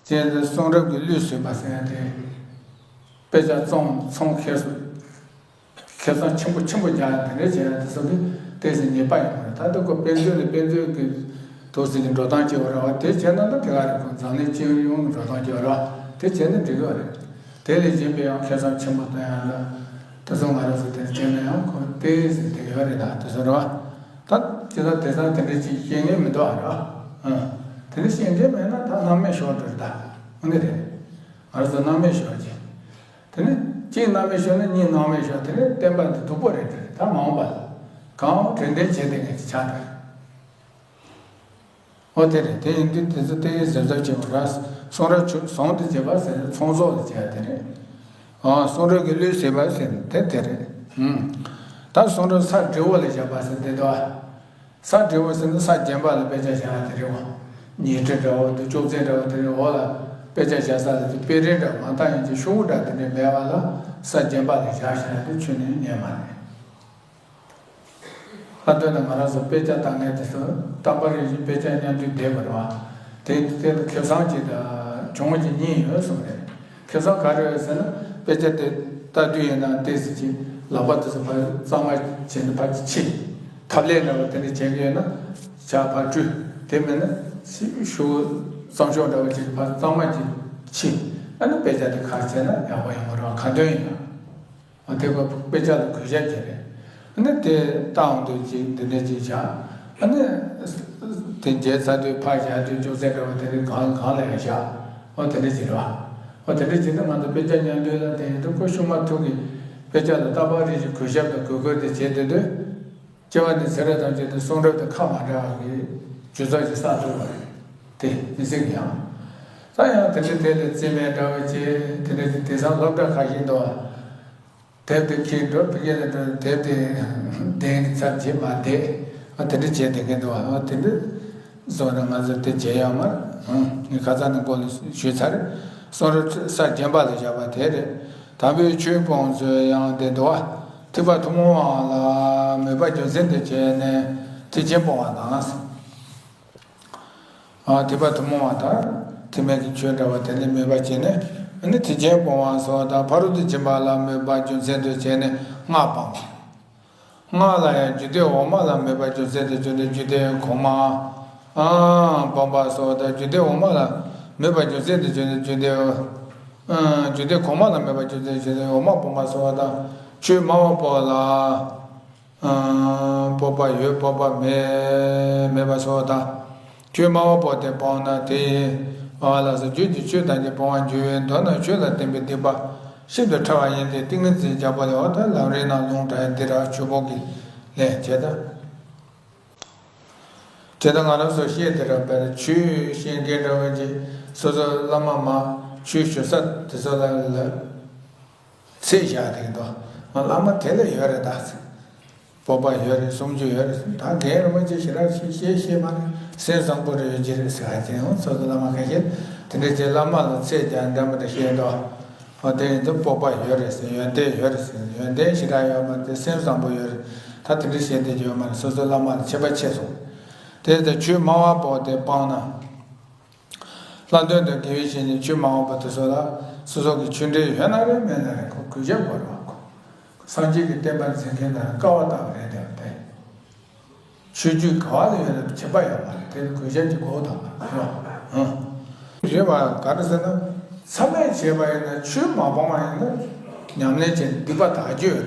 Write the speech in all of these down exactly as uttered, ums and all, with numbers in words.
ཅན་དེ་གསུང་རབ་ཀྱི་གླུད་བཟོས་པ་ཟེར་ཡ་དེ། དཔེ་ཆ་བཙོང་ཚོང་ཁེ་སོ། ཁེ་བཟང་ཆེན་པོ་ཆེན་པོ་རྒྱག་ཡ་དེ་འདྲ་བྱས་ཡ་དེ་ཚོ་གི་ཏོག་ཙམ་ཉེས་པ་ཡིན་པ་རེད། ད་ལྟ་ཁོ་དཔེ་མཛོད་ལ་དཔེ་མཛོད་ཀྱི་ཏོག་ཙམ་གྱི་འགྲོ་སྟངས་སྐྱེ་བ་རེད་བ། དེ་བྱས་ན་ད་དེ་ག་རེད། ཁོ་འཛམ་གླིང་སྤྱི་ཡོངས་ཀྱི་འགྲོ་སྟངས་སྐྱེ་བ་རེད་བ། དེ་བྱས་ན་འགྲིག་གི་རེད། དེ་ལས་གཞན་པའི་ཡང་ཁེ་བཟང་ཆེན་པོ་བཏོན་ཡ་འདྲ། དེ་ཚོ་ང་རང་ཚོ་དེ་བྱས་ན་ཡང་ཁོ་ཏོག་ཙམ་དེ་ཡོད་རེད། ད་དེ་ཚོ་རེད་བ། ད་ཅི་ད་དེང་སང་དེ་འདྲ་ཅིག་བཤད་མཁན་མི་འདུག་ཨ་ར། ཨ། དེ་འདྲ་བཤད་མཁན་མེད་ན་ད་སྣང་མེད་ཤོར་འགྲོ་རེད་ད། འོ་འདི་རེད། ང་རང་ཚོ་སྣང་མེད་ཤོར་གྱི། དེ་ནི་གཅིག་སྣང་མེད་ཤོར་ན་གཉིས་སྣང་མེད་ཤོར། དེ་ནི་བསྟན་པ་འདི་སྡུག་པོ་རེད་དེ། ད་མ་འོངས་པ་ལ་གང་དྲན་དྲན་བྱེད་བསྡད་མཁན་ཅིག་ཆགས་འགྲོ་རེད། འོ་དེ་རེད། དེ་ཡིན་དུས་དེ་ཚོ་ཏོག་ཙམ་གཟབ་གཟབ་བྱེད་དགོས་ར། གསུང་རབ་ཆུ་ཟོང་དུ་བྱེད་པ་ཟེར་ན་ཚོང་ཟོག་ཏུ་བྱེད་ཡ་དེ་རེད། ཨ། གསུང་རབ་ཀྱི་གླུད་བཟོས་པ་ཟེར་ན་དེ་དེ་རེད། ཨུམ། ད་གསུང་རབ་ས་འབྲས་བུ་ལ་བཞག་པ་ཟེར་དེ་འདུག་ཨ། ས་འབྲས་བུ་ཟེར་ན་ས་བརྒྱན་པ་ལ་དཔེ་ཆ་བཞག་ཡ་དེ་རེད་བ། ཉི་ཁྲི་འདྲ་བོ་དང་ཅོག་ཙེ་འདྲ་བོ་དེ་རེད། འོག་ལ་དཔེ་ཆ་བཞག་ས་ལ་དེ་དཔེ་རིས་འདྲ་མ་མཐའ་ཡན་གྱི་ཤོག་བུ་འདྲ་དེ་འདྲ་མེད་པ་ལ་ས་བརྒྱན་པ་ལ་བཞག་བཞག་ཡ་དེ་ཁྱོན་ནས་ཉན་མ་རེད། ལྷག་དོན་ན་ང་རང་ཚོ་དཔེ་ཆ་ལྟ་མཁན་དེ་ཚོ་རྟག་པར་རེ་བཞིན་དཔེ་ཆ་མཉམ་དུ་བསྡད་པ་རེད་བ། དེ་དེ་ལ་ཁེ་བཟང་གཅིག་དང་གྱོང་གཅིག་གཉིས་ཡོད་གསུངས་རེད། ཁེ་བཟང་ག་རེ་ཡོད་ཟེར་ན། དཔེ་ཆ་དེ་ལྟ་དུས་ཡིན་ན་ཏོག་ཙམ་གྱིས་ལག་པ་དེ་ཚོ་ཕར་གཙང་མ་བྱས་ནས་ཕར་ཕྱིས། ཐབ་ལས་འདྲ་བ་དེ་འདྲ་བྱེད་ཀྱི་ཡོད་ན་ཇ་ཕར་བཀྲུས། དེ་མིན་ན་ཤུ་གཙང་ཤོག་འདྲ་བ་ཅིག་ཕར་གཙང་མ་ཅིག་ཕྱིས། ཨ་ནི་དཔེ་ཆ་དེ་ག་རེ་བྱས་ན་ཡག་པོ་ཡོང་གི་རེད་བ། ག་དོན་ཡིན་ན། ཨ། དེ་ཁོ་དཔེ་ཆ་ལ་གུས་ཞབས་བྱས་རེད། ཨ་ནི་དེ་ལྟ་འོང་དུས་ཅིག་འདི་འདྲ་ཅིག་བྱ། ཨ་ནི་དེ་མཇལ་ཚར་དུས་ཕར་བཞག་དུས་ཅོག་ཙེ་འདྲ་བ་དེ་རིགས་གང་གང་ལ་ཡང་བཞག་འོ་དེ་འདྲ་ཅིག་རེད་བ། འོ་དེ་འདྲ་ཅིག་ནི་ང་ཚོ་དཔེ་ཆ་ཉན་དུས་ལ་དེ་ཡིན་དུས་ཁོ་ཤུགས་མ་ཐུག་གི་དཔེ་ཆ་ལ་རྟག་པར་རེ་བཞིན་གུས་ཞབས་དང་གུས་བཀུར་དེ་བྱེད་སྡོད་དུས། སྐྱེ་བ་འདི་ཚེ་རབས་ཐམས་ཅད་དུ་གསུང་རབ་དེ་ཁ་མ་བྲལ་བ་གི་རྒྱུ་ཚོགས་ཀྱི་ས་ཐུབ་པ་རེད། དེ་མི་ཚེ་གི་ཡང་། ད་ཡང་དེ་འདྲ་དེ་ལས་རྩིས་མེད་འདྲ་བ་བྱས། དེ་འདྲ་དེ་དེང་སང་སློབ་གྲྭ་ཁག་ཞིག་འདུག་བ། དེབ་དེ་ཁྱེར་འགྲོ་ཕ་གི་ལ་འགྲོ། དེབ་དེ་གདན་གྱི་ཚབ་བྱེད་མ་བསྡད། ཨ། དེ་འདྲ་བྱས་བསྡད་མཁན་འདུག་བ། ཨ། དེ་འདྲ་བཟོ་ན་ང་ཚོ་དེ་བྱས་ཡོད་མ་རེད། ཨང་། ངས་ཁ་སང་ནས་མགོ་ལ་ཞུས་ཚར། གསུང་རབ་ས་བརྒྱན་པ་ལ་བཞག་པ་དེ་རེད། དམ་པའི་ཆོས་སྤོང་ཚུལ་ཡང་དེ་འདུག་བ། ཐེག་པ་ཐུན་མོང་བ་ལ་མོས་པ་རྒྱུ་མཚན་དུ་བྱས་ནས་ཐེག་ཆེན་སྤོང་བ་དང་། ཨ། ཐེག་པ་ཐུན་མོང་བ་དང་ཐེག་དམན་གྱི་ཆོས་འདྲ་བ་དེ་ལ་མོས་པ་བྱས་ནས། ཨ་ནི་ཐེག་ཆེན་སྤོང་བ་སོགས་དང་ཕ་རོལ་ཏུ་ཕྱིན་པ་ལ་མོས་པ་རྒྱུ་མཚན་དུ་བྱས་ནས་སྔགས་སྤང་བ། སྔགས་ལ་ཡང་རྒྱུད་སྡེ་འོག་མ་ལ་མོས་པ་རྒྱུ་མཚན་དུ་བྱས་ནས་རྒྱུད་སྡེ་གོང་མ། ཨ། སྤོང་བ་སོགས་དང་། རྒྱུད་སྡེ་འོག་མ་ལ་མོས་པ་རྒྱུ་མཚན་དུ་བྱས་ནས་རྒྱུད་སྡེ། ཨ། རྒྱུད་སྡེ་གོང་མ་ལ་མོས་པ་རྒྱུ་མཚན་དུ་བྱས་ནས་འོག་མ་སྤོང་བ་སོགས་དང་། ཆོས་སྨྲ་བ་པོ་ལ། ཨ། སྤོབས་པ་ཡོད་སྤོབས་པ་མེད་མེད་པ་སོགས་དང་། ཆོས་སྨྲ་བ་པོ་དེ་སྤངས་ན་དེ་ཡི། ཨ། ལགས་སོ། རྒྱུད་ཀྱི་ཆོས་ཐམས་ཅད་སྤོང་བར་འགྱུར་བས། མདོར་ན་ཆོས་ལ་བརྟེན་པའི་སྡིག་པ་ཤིན་ཏུ་ཕྲ་བ་ཡིན་ཏེ། ཏིང་ངེ་འཛིན་རྒྱལ་པོ་ལས། འོ་ད་ལམ་རིམ་རྣམས་ལུང་དྲངས་ཡང་འདི་ར་ཆོས་སྤོང་གི་ལན་བྱེད་ད། དེ་ལྟར་ང་རང་ཚོ་བཤད་དེ་ར་བར་ཆོས་བཤད་མཁན་འདྲ་བ་ཅིག་སོ་སོ་བླ་མ་མ་ཆོས་ཞུ་ས་དེ་ཚོ་ལ་ལ་ཚད་བཞག་དེ་འདུག་བླ་མ་དེ་ལ་ཡོད་རེད་ད་ཟེར། སྤོབས་པ་ཡོད་རེད། སུམ་ཅུ་ཡོད་རེད་ཟེར། ད་རྒན་རིན་པོ་ཆེ་ཞེ་དྲག་ཞིག་བཤད་ཤེས་མ་རེད། སེམས་བཟང་པོ་རེ་ཡོད་ཀྱི་རེད་ཟེར་བ་ཅན། འོ་སོ་སོ་བླ་མ་ཁ་ཤས་དེ་འདྲ་ཅིག་བླ་མ་ལ་ཚད་ཀྱང་འདྲ་མི་འདྲ་བཤད་འདུག་འོ་དེ་ཡིན་དུས་སྤོབས་པ་ཡོད་རེད་ཟེར། ཡོན་ཏན་ཡོད་རེད་ཟེར། ཡོན་ཏན་ཞེ་དྲག་ཡོད་མ་རེད། སེམས་བཟང་པོ་ཡོད་རེད། ད་དེ་འདྲ་བཤད་བསྡད་ཀྱི་ཡོད་མ་རེད། སོ་སོ་བླ་མ་ལ་ཁྱད་པར་ཕྱེ་སོང་། དེ་ལྟར་ཆོས་སྨྲ་བ་པོ་དེ་སྤངས་ན། ལྷག་དོན་དུ་དགེ་བའི་བཤེས་གཉེན་ཆོས་སྨྲ་བ་པོ་དེ་ཚོ་ལ་སོ་སོ་གི་ཆོས་འབྲེལ་ཡོད་ན་རེད། མེད་ན་རེད། ཁོ་གུས་ཞབས་དགོས་རེད་བ། ཁོ་སངས་རྒྱས་ཀྱི་བསྟན་པ་འཛིན་མཁན་དང་དཀའ་བ་དང་རེད་དེ་བ་དེ། ཆོས་བརྒྱུད་ག་བ་ལ་ཡོད་ན་ཁྱད་པར་ཡོད་མ་རེད། དེ་ནི་གུས་ཞབས་ཀྱི་སྒོ་དང་མ་རེད་བ། རེད་བ། ག་རེ་ཟེར་ན། མཚམས་མེད་བྱས་པ་ཡིན་ན། ཆོས་མ་སྤངས་པ་ཡིན་ན་ཉམས་ལེན་བྱས་ནས་སྡིག་པ་དག་རྒྱུ་ཡོད་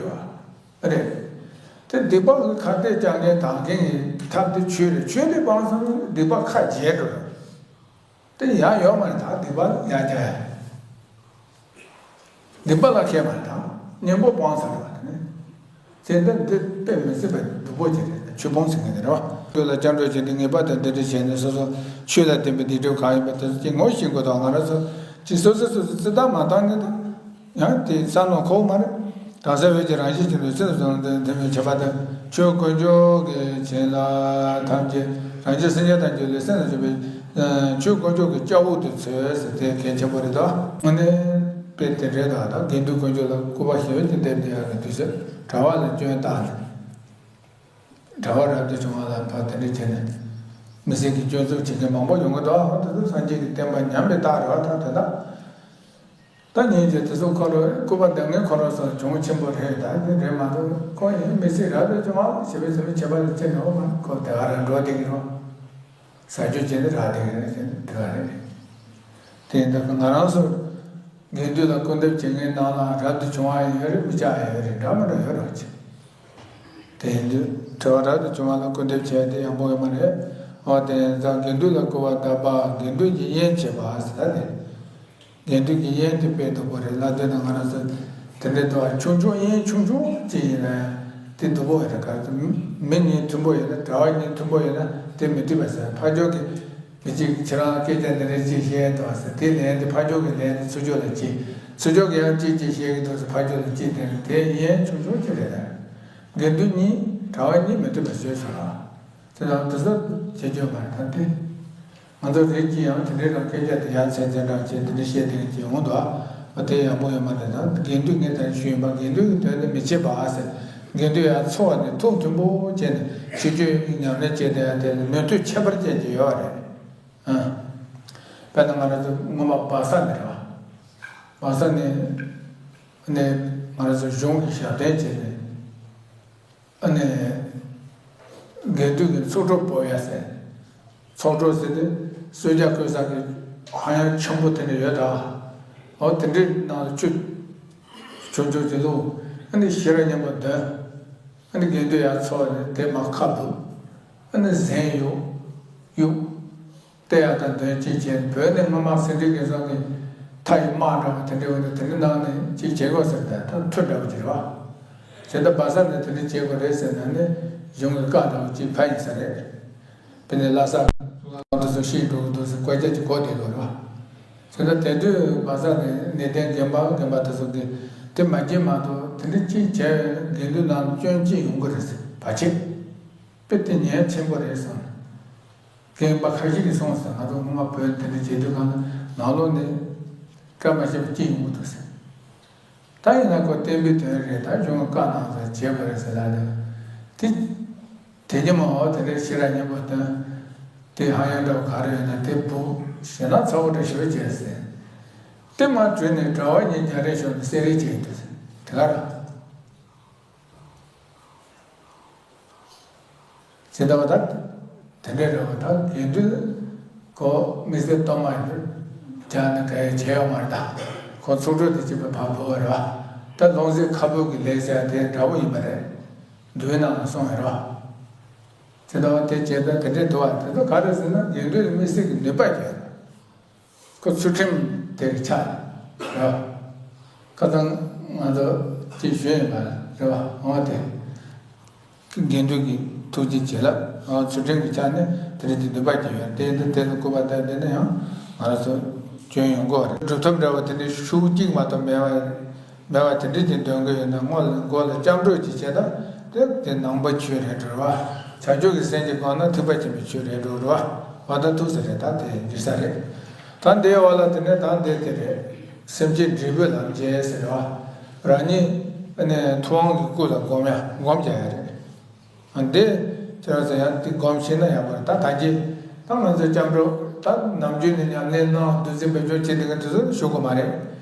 རེད་བ། རེད། དེ་སྡིག་པ་གི་ཁ་གཏད་བཅག་མཁན་དག་མཁན་གྱི་ཐབས་དེ་ཆོས་རེད། ཆོས་དེ་སྤངས་སོང་ན་སྡིག་པ་ཁ་འབྱེད་འགྲོ་རེད། དེ་ཡང་ཡོད་མ་རེད། ད་སྡིག་པ་ཡང་བརྒྱབ་ཡ། སྡིག་པ་ལ་ཁེལ་མ་རེད། ད་གཉེན་པོ་སྤངས་ཚར་བ་དེ་ནི། ཚེ་འདི་འདི་དཔེ་མི་སྲིད་པའི་སྡུག་པོ་ཅིག་རེད། ཆོས་སྤོང་ཟེར་མཁན་དེ་རེད་བ། ཆོས་ལ་སྐྱབས་འགྲོ་བྱེད་དུས་ངེས་པར་དུ་འདི་འདྲ་བྱས་ནས་སོ་སོ་ཆོས་ལ་བརྟེན་པའི་སྡིག་སྒྲིབ་གང་ཡིན་པ་དེ་ཚོ་ཅིག་ངོ་ཤེས་དགོས་དང་། ང་རང་ཚོ་ཅིག་སོ་སོ་སོ་སོ་རྩིས་ཐག་མ་བཏང་ནས་ད། ཡང་དེ་བསམ་བློ་འཁོར་མ་རེད། གང་ཟག་བོད་ཀྱི་རང་བཞིན་གྱི་ལུས་སེམས་ཟུང་དུ་འཛིན་པའི་ཁྱད་པར་དང་། ཆོས་དཀོན་མཆོག་གི་བྱིན་རླབས་ཐམས་ཅད་རང་རྒྱལ་སེམས་ཅན་ཐམས་ཅད་ལུས་སེམས་ལ་འཇུག་པའི་ཆོས་དཀོན་མཆོག་གི་སྐྱབས་འོག་ཏུ་འཚོལ་ཟེར་དེ་གལ་ཆེན་པོ་རེད་དོ། དངོས་གནས་དཔེ་དེ་འདྲའི་དག་དང་དགེ་འདུན་དཀོན་མཆོག་ལ་སྐུར་པ་ཞུ་བའི་དེ་འདེབས་བསྡད་ཡག་གི་དུས་ཚོད་གྲྭ་པ་ལ་སྐྱོན་བཏགས་ནས། གྲྭ་པ་རབ་ཏུ་བྱུང་བ་ལ་ཕར་དེ་འདྲ་བྱས་ནས། མི་སེར་གྱི་སྐྱོན་འཛུགས་བྱེད་མཁན་མང་པོ་ཡོང་གི་འདུག་ཨ་དེ་ཚོ་སངས་རྒྱས་ཀྱི་བསྟན་པ་ཉམས་པའི་རྟགས་རེད་བ། ད་དེ་དག་ད་ཉིན་གྱི་དེ་ཚོ་ཁོ་རང་སྐུར་པ་འདེབས་མཁན་ཁོ་རང་ཚོ་གྱོང་ཆེན་པོ་རེད། ད་དེ་རེད་མ་གཏོགས་ཁོ་ཡིན་མི་སྲིད་རབ་ཏུ་བྱུང་བ་ཞེས་པའི་ཚུལ་བྱེད་པ་ལ་ཅི་འདྲ་བ་མ་ཁོ་དེ་ག་རང་འགྲོ་བསྡད་ཀྱི་རེད། ཟ་རྒྱུ་བྱས་ནས་རག་བསྡད་ཀྱི་རེད་ཟེར་ནས་དེ་ག་རེད། དེ་ཡིན་ད་ང་རང་ཚོ་དགེ་འདུན་ལ་སྐུར་འདེབས་བྱེད་མཁན་ནང་ལ་རབ་ཏུ་བྱུང་བ་ཡང་ཡོད་རེད། མི་ཆགས་ཡང་ཡོད་རེད། འདྲ་མི་འདྲ་ཡོད་རེད་བ་ཅེ། དེ་ཡིན་དུས་དྲི་བ་རབ་ཏུ་བྱུང་བ་ལ་སྐུར་འདེབས་བྱས་དེ་ཡག་པོ་ཡོད་མ་རེད། འོ་དེ་ཡིན་ཙང་དགེ་འདུན་ལ་སྐུར་བ་བཏབ་པ་དགེ་འདུན་གྱི་དབྱེན་བྱེད་པ་ཟེར་ད་དེ། དགེ་འདུན་གྱི་དབྱེན་དེ་དཔེ་སྡུག་པོ་རེད། ལ་དོན་དུ་ང་རང་ཚོ་དེ་འདྲའི་དུ་བ་ཆུང་ཆུང་དབྱེན་ཆུང་ཆུང་ཅིག་ཡིན་ན་དེ་སྡུག་པོ་རེད། ག་རེ་མི་གཉིས་མཐུན་པོ་ཡོད་ན་གྲྭ་བ་གཉིས་མཐུན་པོ་ཡོད་ན་དེ་མི་འཐུས་པ་ཟེར། ཕ་ཇོ་གི་མི་གཅིག་ཁྱེད་རང་སྐད་ཆ་འདི་འདྲ་ཅིག་བཤད་འདུག་ཟེར། དེ་ལན་དེ་ཕ་ཇོ་གི་ལན་དེ་ཚུར་ཕྱོགས་ལ་ཅིག་ཚུར་ཕྱོགས་ཀྱི་ཡང་ཅིག་ཅིག་བཤད་ཀྱི་འདུག་ཟེར། ཕ་ཇོ་ལ་ཅིག་དེ་དེ་དབྱེན་ཆུང་ཆུང་ཅིག་རེད། དགེ་འདུན་གཉིས་གྲྭ་བ་གཉིས་མི་འཐུས་པ་བཟོས་སོང་ལ། དེ་དང་དེ་ཚོ་བྱེད་རྒྱུ་མ་རེད། ད་དེ་ང་ཚོ་རིགས་ཀྱི་ཡང་དེ་འདྲའི་རང་སྐད་ཆ་དེ་ཡང་ཚད་འཛིན་རང་བྱས་དེ་འདྲ་བཤད་དེ་ཅིག་འོང་འདུག་ཨ་དེ་ཡག་པོ་ཡོད་མ་རེད། ད་དགེ་འདུན་ངས་ད་ཞུས་ཡིན་པ་དགེ་འདུན་གྱི་དོན་དུ་མི་བྱེད་པ་ཟེར། དགེ་འདུན་ཡང་འཚོ་བ་ནས་ཐུགས་མཐུན་པོ་བྱས་ནས་ཤིས་བརྗོད་ཉམས་ལེན་བྱས་དེ་ཡང་དེ་མོས་མཐུན་ཁྱད་པར་ཅན་ཅིག་ཡོད་རེད། ཨ། དཔེར་ན་ང་རང་ཚོ་སྔོན་མ་བ་ས་ནས་རེད་བ། བ་ས་ནས་ནས་ང་རང་ཚོ་གཞུང་གི་ཞབས་བརྟན་བྱས་ནས། ཨ་ནི། དགེ་འདུན་གྱི་ཚོགས་གྲོགས་པོ་ཡ་ཟེར། ཚོགས་གྲོགས་ཟེར་ཏེ་གསོལ་ཇ་བསྐོལ་ས་གི་ཧ་ཡང་ཆེན་པོ་དེ་འདྲ་ཡོད་ད། འོ་དེ་འདྲའི་ནང་ལ་ཆུ་ཆུང་ཆུང་ཅིག་བླུགས། ཨ་ནི་ཤེས་རབ་སྙིང་པོ་འདོན། ཨ་ནི་དགེ་འདུན་ཡར་ཚོགས་ནས་དེ་མར་ཁ་བུབ། ཨ་ནི་གཟན་གཡུག་གཡུག་དེ་ཡང་ད་དོན་གཅིག་བྱས། བོད་ནས་སྔོན་མ་སེ་འབྲས་དགེ་གསུམ་གྱི་མཐའ་ཡི་དམག་འདྲ་བོ་དེ་འདྲའི་འོག་ནས་དེ་འདྲའི་ནང་ནས་གཅིག་བྱེད་དགོས་ཟེར་ཏེ་ད་མཐུ་འདྲ་བོ་ཅིག་རེད་བ། བྱས་ད་བ་ས་ནས་དེ་འདྲ་བྱེད་དགོས་རེད་ཟེར་ན་ནི་གཞུང་གི་བཀའ་འདྲ་བོ་ཅིག་ཕར་ཡིན་ས་རེད། དཔེར་ན་ལྷ་ས་ལ་དེ་ཚོ་ཤེས་འགྲོ་གི་འདུག་ཟེར་བཀའ་རྒྱ་ཅིག་གོ་བསྡད་དགོས་རེད་བ། བྱས་ད་དེ་དུས་བ་ས་ནས་གནས་བརྟན་རྒན་པ་རྒན་པ་དེ་ཚོ་གིས་དེ་མ་བྱེད་མ་གཏོགས་དེ་འདྲ་གཅིག་བྱས་དགེ་འདུན་ནང་སྐྱོན་གཅིག་ཡོང་གི་རེད་ཟེར་བ་ཆེ། དཔེ་དེ་ཉེན་ཆེན་པོ་རེད་བསམ། རྒན་པ་ཁ་ཤས་ཀྱིས་གསུངས་སོང་། ང་ཚོ་སྔོན་མ་བོད་དེ་འདྲ་བྱེད་དུས་གང་ལ་ནང་ལོགས་ནས་བཀའ་མ་བཞེས་པ་སྐྱིད་ཡོང་གི་འདུག་ཟེར། ད་ཡིན་ན་ཁོ་བསྟན་པའི་དོན་རེད། ད་གཞུང་གི་བཀའ་གནང་ཟེར་བྱེད་དགོས་རེད་ཟེར་ལ་དེ། དེ་དེ་ཉིན་མ་འོ་དེ་འདྲའི་ཤེས་རབ་སྙིང་པོ་སྟོན། དེ་ཧ་ཡང་འདྲ་བ་ག་རེ་ཡོད་ན་དེ་བུ་ཞེ་ན་ཚ་བོ་འདྲ་ཞིག་བྱས་ཟེར། དེ་མ་གྲོལ་ནས་གྲྭ་བ་གཉིས་རྒྱ་རས་ཤོར་ནས་གསེར་རས་བྱས་འདུག་ཟེར། དེ་ག་ར། ཇི་ལྟ་བ་དང་། དེ་འདྲའི་རེ་བ་དང་དགེ་འདུན་ཁོ་མི་སེར་གཏོང་མ་ཡིན་པར་སྦྱར་ནས་ག་ཡེ་བྱས་ཡོད་མ་རེད་ད། ཁོ་ཚོགས་གྲོལ་དུ་ཕྱིན་པའི་བར་བོར་བ་རེད་བ། ད་ལྷུང་བཟེད་ཁ་སྦུབ་ཀྱི་ལས་བྱ་དེ་འདྲ་བོ་ཡིན་པ་རེད། མདོའི་ནང་ལ་གསུངས་ཡོད་རེད་བ། ཇི་ལྟ་བ་དེ་བྱས་ད་དེ་འདྲའི་འདུག་བ། དེ་ཚོ་ག་རེ་ཟེར་ན་དགེ་འདུན་མི་སེར་གྱི་ནུས་པ་ཡོད། ཁོ་ཚུལ་ཁྲིམས་དེར་ཆགས་རེད་བ། ཁ་སང་ང་ཚོ་ཅིག་ཞུས་ཡོད་པ་རེད་བ། འོ་དེ། དགེ་འདུན་གྱི་ཐུགས་རྗེ་བྱིན་རླབས་འོ་ཚུལ་ཁྲིམས་ཀྱི་ཆ་ནས་དེ་རིང་དེ་འདུན་པ་སྐྱེ་ཡོད། དེ་ཡིན་དུས་དེ་ལ་སྐུར་པ་བཏབ་བསྡད་ན་ཡང་ང་རང་ཚོ་སྐྱོན་ཡོང་གི་རེད། སྒྲུབ་ཐབས་འདྲ་བ་དེ་འདྲའི་ཤུགས་གཅིག་མ་གཏོགས་མེད་པ། མེད་པ་དེ་འདྲ་ཅིག་འདོན་གྱི་ཡོད་ན་སྔོན་ལ་མགོ་ལ་སྐྱབས་འགྲོ་ཅིག་བྱས་ན་དེ་དེ་ནང་པ་ཆོས་རེད་འགྲོ་རེད་བ། བྱང་ཆུབ་ཀྱི་སེམས་ཀྱིས་བསྒོམས་ན་ཐེག་པ་ཆེན་པོའི་ཆོས་རེད་འགྲོ་རེད་བ། འོ་ད་ཐུགས་ས་རེད། ད་དེ་འགྲིག་ས་རེད། ད་འདིའི་འོག་ལ་དེ་ནས་ད་འདི་དེ་རེད། སེམས་བསྐྱེད་འབྲས་བུའི་ལམ་བྱེད་ཟེར་བ། རང་ཉིད་ནས་ཐུབ་དབང་གི་སྐུ་ལ་སྒོམ་ཡ་སྒོམ་རྒྱག་ཡ་རེད། འདི་ཁྱེད་རང་ཚོ་ཡང་འདི་སྒོམ་ཤེས་ན་ཡག་པོ་རེད། ད་ད་གིན་ད་ང་ཚོ་སྐྱབས་འགྲོ་ད་ནམ་རྒྱུན་ནས་ཉམས་ལེན་གནང་བདུད་རྩི་འབེབས་སྦྱོར་བྱེད་དེ་ག་དེ་ཚོ་ཞུ་དགོས་མ་རེད།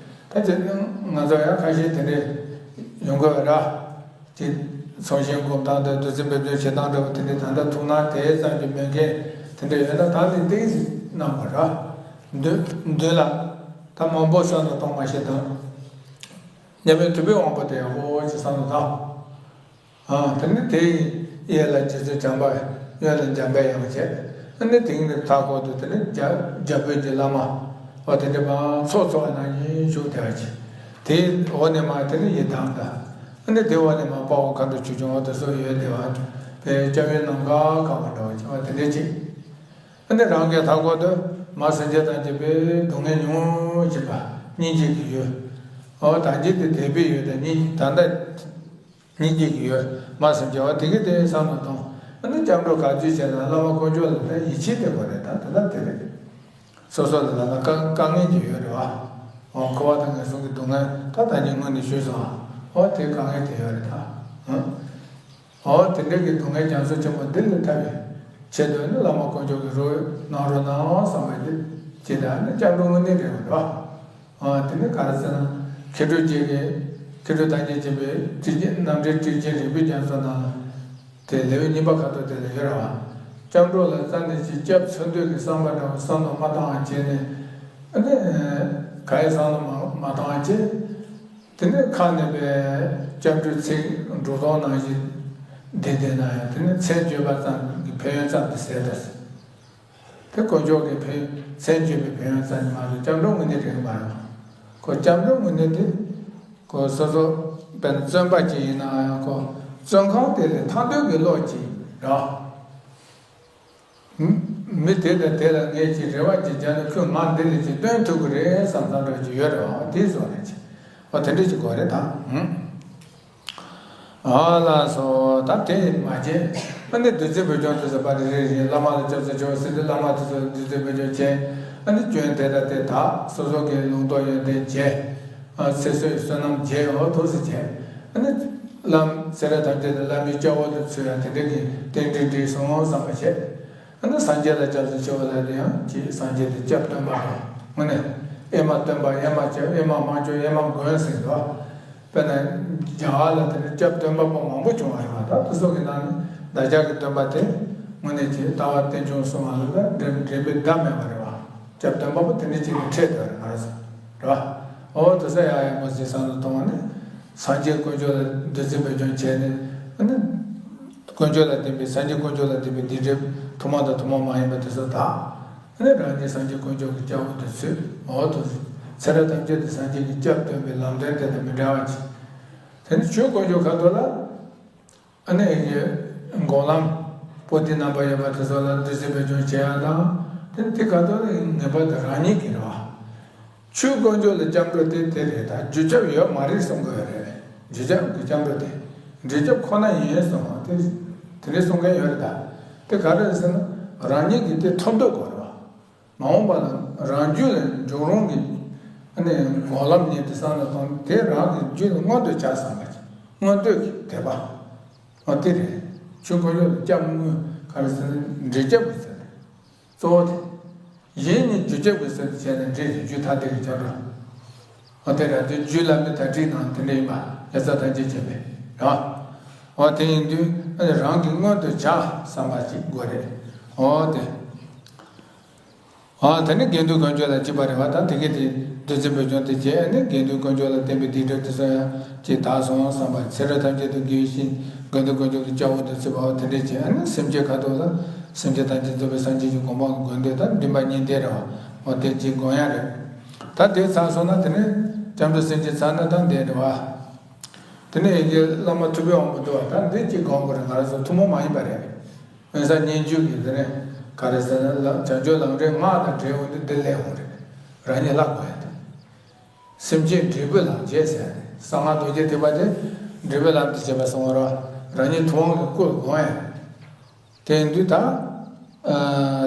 ད་ཁྱེད་ང་ཚོ་ཡང་ཁ་ཤས་དེ་འདྲས་ཡོང་དགོས་ར། དེ་ཚོགས་ཞིང་སྒོམ་སྟངས་དང་བདུད་རྩི་འབེབས་སྦྱོར་བྱེད་སྟངས་འདྲ་བོ་དེ་འདྲས་ད་ལྟ་ཐུགས་སྣང་དེ་ཙམ་གྱི་མེད་མཁན་དེ་འདྲས་ཡོད་ན་ད་ནི་ཏིག་ཙམ་གནང་དགོས་ར། མདུན་མདུན་ལ་ད་མང་པོ་བསམ་བློ་གཏོང་མ་ཤེས་དང་། མཉམ་མེད་དུད་འགྲོའི་དབང་པོ་དེ་ཡག་པོ་ཅིག་བསམ་བློ་བཏང་། ཨ། དེ་ནི་དེ་ཡི་གཡས་ལ་རྗེ་བཙུན་བྱམས་པ། གཡོན་ལ་འཇམ་པའི་དབྱངས་བྱས། ཨ་ནི་དེང་ནི་མཐའ་འཁོར་དུ་དེ་ནི་རྒྱ་རྒྱ་བོད་ཀྱི་བླ་མ། འོ་དེ་འདྲ་མང་ཚོགས་ཚོགས་ནང་བཞིན་བཞུགས་བསྡད་པ་ཅིག་དེའི་འོག་ནས་མར་དེ་ནི་ཡི་དམ་དང་། ཨ་ནི་དེའི་འོག་ནས་མར་དཔའ་བོ་མཁའ་འགྲོ་ཆོས་སྐྱོང་འོ་དེ་སོགས་ཡོད་བསྡད་པ། དཔེ་སྐྱབས་ཡུལ་ནམ་མཁའ་གང་བ་འདྲ་བ་ཅིག་འོ་དེ་འདྲ་ཅིག་ཨ་ནི་རང་གི་མཐའ་འཁོར་དུ་མ་སེམས་ཅན་དང་བཅས་པའི་སྡུག་བསྔལ་མྱོང་བཞིན་པ་སྙིང་རྗེ་གི་ཡུལ། འོ་ད་གིན་དེ་དད་པའི་ཡུལ་དང་སྙིང་ད་ལྟ། སྙིང་རྗེ་གི་ཡུལ། མ་སེམས་བྱ་བ་དེ་གི་དེ་བསམ་བློ་གཏོང་། ཨ་ནི་སྐྱབས་འགྲོ་ག་ཚོད་བྱས་ན་བླ་མ་དཀོན་མཆོག་ལ་ད་ཡིད་ཆེས་དེ་དགོས་རེད། ད་དེ་ལ་དེ་རེད། སོ་སོ་ལ་ལ་ན་དཀའ་དཀའ་ངལ་གྱི་ཡོད་རེད་བ། འོ་འཁོར་བ་དང་ངན་སོང་གི་སྡུག་བསྔལ་ད་ད་གིན་སྔོན་ནས་ཞུས་སོང་། འོ་དེ་དཀའ་ངལ་དེ་ཡོད་རེད་ད། ཨང་། འོ་དེ་འདྲ་གི་སྡུག་བསྔལ་རྒྱ་མཚོ་ཆེན་པོ་འདི་ལས་ཐར་བའི་ ཆེད་དུ་ནི་བླ་མ་དཀོན་མཆོག་གིས་རོགས་གནང་རོགས་གནང་བསམ་པ་དེ་ཅི་ལྟར་ནི་སྐྱབས་འགྲོ་དངོས་གནས་རེད་བ། ཨ་དེ་ནི་ག་རེ་ཟེར་ན། མཁས་གྲུབ་རྗེ་གིས་མཁས་གྲུབ་ཐམས་ཅད་མཁྱེན་པའི་ཁྲིད་ཀྱི་རྣམ་འགྲེལ་ཁྲིད་ཀྱི་རིག་པའི་རྒྱ་མཚོ་ནང་ལ། དེ་ལེའུ་གཉིས་པ་ཁ་ཐོག་དེ་ལ་ཡོད་རེད་བ། སྐྱབས་འགྲོ་ལ་རྩ་ནས་ཅིག་སྐྱབས་འཚོལ་འདོད་ཀྱི་བསམ་པ་འདྲ་བོ་བསམ་བློ་མ་བཏང་བ་བྱས་ནས། ཨ་ནི་ག་ཡེ་བསམ་བློ་མ་མ་བཏང་བ་བྱས། དེ་ནས་ཁ་ནས་པའི་སྐྱབས་འགྲོའི་ཚིག་འགྲོ་སྟངས་ནང་བཞིན་བསྡད་བསྡད་ན་ཡང་དེ་ནི་མཚན་བརྗོད་པ་ཙམ་གྱི་ཕན་ཡོན་ཙམ་དུ་ཟད་འགྲོ། དེ་དཀོན་མཆོག་གི་ཕན་མཚན་བརྗོད་པའི་ཕན་ཡོན་ཙམ་གྱི་མ་གཏོགས་སྐྱབས་འགྲོ་དངོས་གནས་རེད་མ་རེད། ཁོ་སྐྱབས་འགྲོ་དངོས་གནས་དེ་ཁོ་སོ་སོ་དཔེར་ན་བཙོན་པ་ཅིག་ཡིན་ན་ཡང་ཁོ་བཙོན་ཁང་དེ་ལས་ཐར་འདོད་ཀྱི་བློ་ཅིག་རེད། མི་དེ་དང་དེ་ལ་ངས་ཅིག་རེ་བ་ཅིག་བརྒྱབ་ན་ཁོས་ང་འདི་ལས་ཅིག་སྟོན་ཐུབ་ཀྱི་རེད་བསམ་བསམ་འདྲ་ཅིག་ཡོད་རེད་བ། དེའི་བཟོ་རེད་ཅིག་ཨོ་དེ་འདྲ་ཅིག་དགོས་རེད་ད། ཨ་ལགས་སོ། ད་དེ་མ་བྱས་ཨ་ནི་བདུད་རྩི་འབུལ་སྐྱོང་དེ་ཚོ་པར་རེ་རེ་བླ་མ་ལ་སྐྱབས་སུ་མཆིའོ་ཟེར་ཏེ་བླ་མ་དེ་ཚོ་བདུད་རྩི་འབུལ་སྐྱོང་བྱས། ཨ་ནི་སྐྱོན་དེ་དང་དེ་དག་སོ་སོ་གི་ལུང་རྟོགས་ཡོན་ཏན་བྱས། ཨ་ཚེ་བསོད་བསོད་ནམས་བྱས་ཡོད་ཐུགས་སུ་བྱས། ཨ་ནི་བླམ་ཚེ་རབས་ཐམས་ཅད་དུ་བླ་མའི་སྐྱབས་འོག་ཏུ་ཚུད་ཡང་དེ་འདྲ་གི་རྟེན་འབྲེལ་འགྲིག་སོང་བསམ་པ་བྱས། ཨ་ནི་སངས་རྒྱས་ལ་སྐྱབས་སུ་མཆིའོ་ལབ་དེ་ཡང་ཅིག་སངས་རྒྱས་དེ་སྐྱབས་སྟོན་པ་རེད། དངོས་གནས་ཨེ་མ་སྟོན་པ་ཨེ་མ་སྐྱབས་ཨེ་མ་དམར་མཆོག་ཨེ་མ་མགོན་ཟེར་འདུག་དཔེར་ན་རྒྱ་གར་ལ་དེ་ནི་སྐྱབས་སྟོན་པ་པོ་མང་པོ་བྱུང་བ་རེད་བ། ད་དེ་ཚོ་གི་ནང་ནས་བདག་ཅག་གི་སྟོན་པ་དེ་དངོས་གནས་ཀྱི་ལྟ་བ་རྟེན་འབྱུང་གསུམ་མ་ལ་ལ་འགྲན་འགྲན་པའི་ཟླ་མེད་པ་རེད་བ། སྐྱབས་སྟོན་པ་པོ་དེ་འདྲ་ཅིག་ནས་འཕྲད་འདུག་རེད་མ་རེད་ཟེར་རེད་བ། ཨོ་དེ་ཚོ་ཡག་ཡག་པོ་ཟེར་བསམ་བློ་གཏོང་བ་ནི་སངས་རྒྱས་དཀོན་མཆོག་ལ་བདུད་རྩི་འབུལ་སྐྱོང་བྱས་ནས་ཨ་ནི་དཀོན་མཆོག་ལ་བརྟེན་པའི་སངས་རྒྱས་དཀོན་མཆོག་ལ་བརྟེན་པའི་སྡིག་སྒྲིབ་ཐུན་མོང་དང་ཐུན་མོང་མ་ཡིན་པ་དེ་ཚོ་དག་ཨ་ནི་རང་ཉིད་སངས་རྒྱས་དཀོན་མཆོག་གི་སྐྱབས་འོག་ཏུ་ཚུད། འོག་ཏུ་ཚེ་རབས་ཐམས་ཅད་དུ་སངས་རྒྱས་ཀྱི་སྐྱབས་སྟོན་པའི་ལམ་སྟོན་དེ་དང་མི་འདྲ་བ་ཅིག་དེ་ནི་ཆོས་དཀོན་མཆོག་ཁ་ཐོག་ལ་ཨ་ནི་ཡི་གེ་སྒོམ་ལམ་པོ་ཏི་རྣམ་པར་དབྱེ་བ་དེ་ཚོ་ལ་བདུད་རྩི་འབུལ་སྐྱོང་བྱེད་ཡ་དང་དེ་ནི་དེ་ཁ་ཐོག་ལ་ངེས་པར་དུ་རང་ཉིད་ཀྱི་རེད་བ། ཆོས་དཀོན་མཆོག་ལ་སྐྱབས་འགྲོ་དེ་དེ་རེད། ད་རྒྱུ་ཁྱབ་ཡོད་མ་རེད་གསུང་གི་ཡོད་རེད། རྒྱུ་ཁྱབ་ཀྱི་སྐྱབས་འགྲོ་དེ་རྒྱུ་ཁྱབ་ཁོ་ན་ཡིན་གསུང་བ་དེ་དེ་འདྲའི་གསུང་མཁན་ཡོད་རེད། ད་དེ་ག་རེ་རེད་ཟེར་ན་རང་ཉིད་ཀྱིས་དེ་ཐོབ་འདོད་དགོས་རེད་བ། མ་འོངས་པ་ལ་རང་རྒྱུད་ལ་འབྱུང་རུང་གི་ཨ་ནི་སྒོམ་ལམ་ཉིད་དུ་བསམ་བློ་གཏོང་དེ་རང་གི་རྒྱུད་ལ་མངོན་དུ་བྱ་བསམ་པ་ཅིག་མངོན་འདོད་ཀྱི་དད་པ། འོ་དེ་རེད། ཆོས་དཀོན་མཆོག་ལ་སྐྱབས་དངོས་ག་རེ་ཟེར་ན་འབྲས་ཁྱབ་ཀྱི་ཟེར་རེད། གཙོ་བོ་དེ། གཞན་ནི་རྒྱུ་ཁྱབ་ཀྱི་སེམས་བྱས་ནས་འབྲས་ཀྱི་རྒྱུ་ཐ་དད་ཀྱི་སྐྱབས་འགྲོ། འོ་དེ་རང་དོན་རྒྱུད་བླ་མའི་དར་ཁྲིད་ནང་དེ་འདྲ་ཡིན་པ་ཡ་ས་ཐམས་ཅད་མཁྱེན་པས་རང་། འོ་དེ་ཡིན་དུས་ཨ་ནི་རང་གིས་མངོན་དུ་བྱ་བསམ་པ་ཅིག་དགོས་རེད། འོ་དེ། འོ་དེ་ནི་དགེ་འདུན་དཀོན་མཆོག་ལ་སྐྱབས་པ་རེད་བ། ད་དེ་གི་དེ་བདུད་རྩི་འབུལ་སྐྱོང་དེ་བྱས་ཨ་ནི་དགེ་འདུན་དཀོན་མཆོག་ལ་བརྟེན་པའི་སྡིག་སྒྲིབ་དེ་ཚོ་ཡང་ཅིག་དག་སོང་བསམ་པ་ཚེ་རབས་ཐམས་ཅད་དུ་དགེ་བའི་བཤེས་དགེ་འདུན་དཀོན་མཆོག་གི་སྐྱབས་འོག་ཏུ་ཚུད་པའོ་དེ་འདྲས་བྱས་ཨ་ནི་སེམས་ཅན་ཁ་ཐོག་ལ་སེམས་ཅན་ཐམས་ཅད་རྫོགས་པའི་སངས་རྒྱས་ཀྱི་གོ་འཕང་གི་དགོས་འདོད་དང་མགྲིན་པ་གཉིས་ལྡན་རེད་བ། འོ་དེ་གཅིག་སྒོམ་ཡ་རེད། ད་དེ་ཚར་སོང་ན་དེ་ནས་སྐྱབས་འགྲོ་སེམས་བསྐྱེད་ཚར་ན་ད་འདས་རེད་བ། དེ་ནས་ཡི་གེ་བླ་མ་ཐུབ་པའི་དབང་པོ་འདུལ་བ་ད་འདི་གཅིག་སྒོམ་དགོས་རེད། ང་རང་ཚོ་ཐུན་མོང་མ་ཡིན་པ་རེད། དབེན་ས་སྙན་བརྒྱུད་ཀྱི་དེ་ནས་ག་རེ་ཟེར་ན་ལ་བྱང་ཆུབ་ལམ་རིམ་སྔགས་དང་འབྲེལ་འོང་དུས་འདི་སླེབས་འོང་རེད། རང་ཉིད་བརླག་དགོས་ཡ་དེ། སེམས་བསྐྱེད་འབྲས་བུའི་ལམ་བྱེད་ཟེར་ཡ་དེ། གསང་སྔགས་རྡོ་རྗེ་ཐེག་པ་དེ་འབྲས་བུའི་ལམ་དུ་བྱེད་པ་གསུང་བ་རེད་བ། རང་ཉིད་ཐུབ་དབང་གི་སྐུ་ལ་སྒོམ་ཡ་རེད། དེ་ཡིན་དུས་ད། ཨ་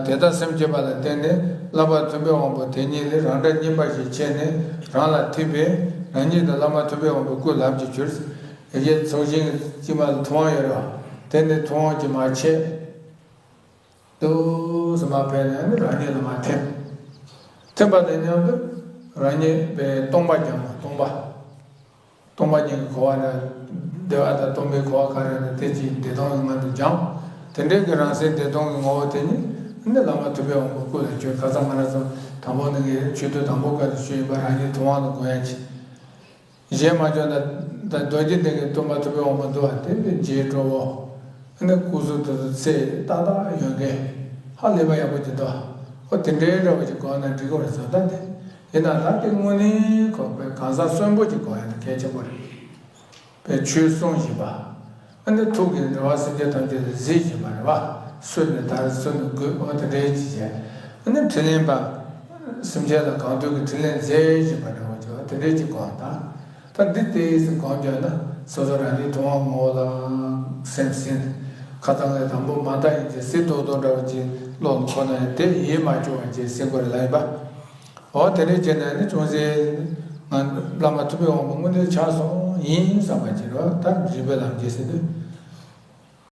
དེ་ལྟར་སེམས་བསྐྱེད་པ་ལ་བརྟེན་ནས་བསླབ་པ་མཐུན་པའི་དབང་པོ་དེ་ཉིད་ལས་རང་སྒྲ་གཉིས་པ་ཞིག་མཁྱེན་ནས་རང་ལ་ཐིམ་པས་རང་ཉིད་དང་བླ་མ་མཐུན་པའི་དབང་པོའི་སྐུ་ལམ་གྱིས་གྱུར། ཡི་གེ་ཚོགས་ཞིང་གཅིག་མ་ལ་ཐུབ་དབང་ཡོད་རེད་བ། དེ་ནི་ཐུབ་དབང་གིས་མ་ཆད། དུ་སུ་མ་ཕན་ནས་ནི་རང་ཉིད་ལ་མ་ཐིམ། ཐིམ་པ་དང་མཉམ་དུ་རང་ཉིད་པའི་སྟོང་པ་སྦྱང་བ་སྟོང་པ། སྟོང་པ་ཉིད་ཀྱི་གོ་བ་ནི་བདེ་བ་དང་སྟོང་པའི་གོ་བ་ག་རེ་ཡོད་ན་དེ་གཅིག་བདེ་སྟོང་གི་ངང་དུ་སྦྱང་། དེ་འདྲའི་གི་རང་སེམས་བདེ་སྟོང་གི་ངོ་བོ་དེ་ཉིད་ནི་བླ་མ་མཐུན་པའི་དབང་པོ་སྐུ་ལ་གྱུར། ཁ་སང་ང་རང་ཚོ་དང་པོ་ནས་ཀྱི་ཆོས་དུས་དང་པོ་སྐབས་སུ་ཞུས་ཡིན་པ་རང་ཉིད་ཐུབ་དབང་དུ་སྒོམ་ཡ་གཅིག་གཞན་མ་བྱུང་ན་ད་རྡོ་རྗེ་གདན་གྱི་སྟོན་པ་ཐུབ་པའི་དབང་པོ་འདུལ་བ་དེ་ནི་རྗེའི་གྲོགས་པོ། ཨ་ནི་སྐུ་གཟུགས་དེ་ཚོ་ཚེ་ཏག་ཏག་ཡོད་མཁན། ཧ་ལས་པ་ཡག་པོ་ཅིག་འདུག་ཨོ་དེ་འདྲའི་འདྲ་བ་ཅིག་གོ་ན་འགྲིག་གི་རེད་བསམ། ད་དེ་ཡིན་ན་ད་དེ་དངོས་གནས་ཁོ་པའི་གང་ཟག་གསོན་པོ་ཅིག་དགོས་ཡ་དེ་གལ་ཆེན་པོ་རེད། པའི་ཆོས་གསུང་བཞིན་པ། ཨ་ནི་ཐུགས་ཀྱི་འགྲོ་བ་སེམས་ཅན་ཐམས་ཅད་ལ་གཟིགས་བཞིན་པ་རེད་བ། སུ་ནི་དར་སུ་ནི་རྒུད་འོ་དེ་འདྲའི་ཅིག་བྱས། ཨ་ནི་འཕྲིན་ལས་པ། སེམས་ཅན་ལ་གང་འདོད་ཀྱི་འཕྲིན་ལས་མཛད་བཞིན་པ་འདྲ་བོ་ཅིག་འོ་དེ་འདྲའི་ཅིག་དགོངས་དང་། ད་འདི་ལྟས་སུ་གང་བྱས་ན་སོ་སོ་རང་ཉིད་ཐུབ་དབང་ངོ་བོ་ལ་སེམས་ཟིན། ཁ་སང་ལས་དང་པོ་མ་མཐའ་ཡིན་ཅིག་སྲིད་རྡོག་རྡོག་འདྲ་བོ་ཅིག་ཀློག་ཁོ་ན་ཡང་དེ་ཡིད་མ་སྐྱོ་བ་ཅིག་སེམས་ཁོ་རེ་ལ་ཡིན་པ། འོ་དེ་འདྲའི་བྱས་ནས་ནི་ཅུང་ཟད་ང་བླ་མ་ཐུབ་པའི་དབང་པོ་དངོས་གནས་ཆགས་སོང་ཡིན་བསམ་པ་ཅིག་རེད་བ། ད་རིག་པའི་ལམ་གྱིས་ཟེར་དུས་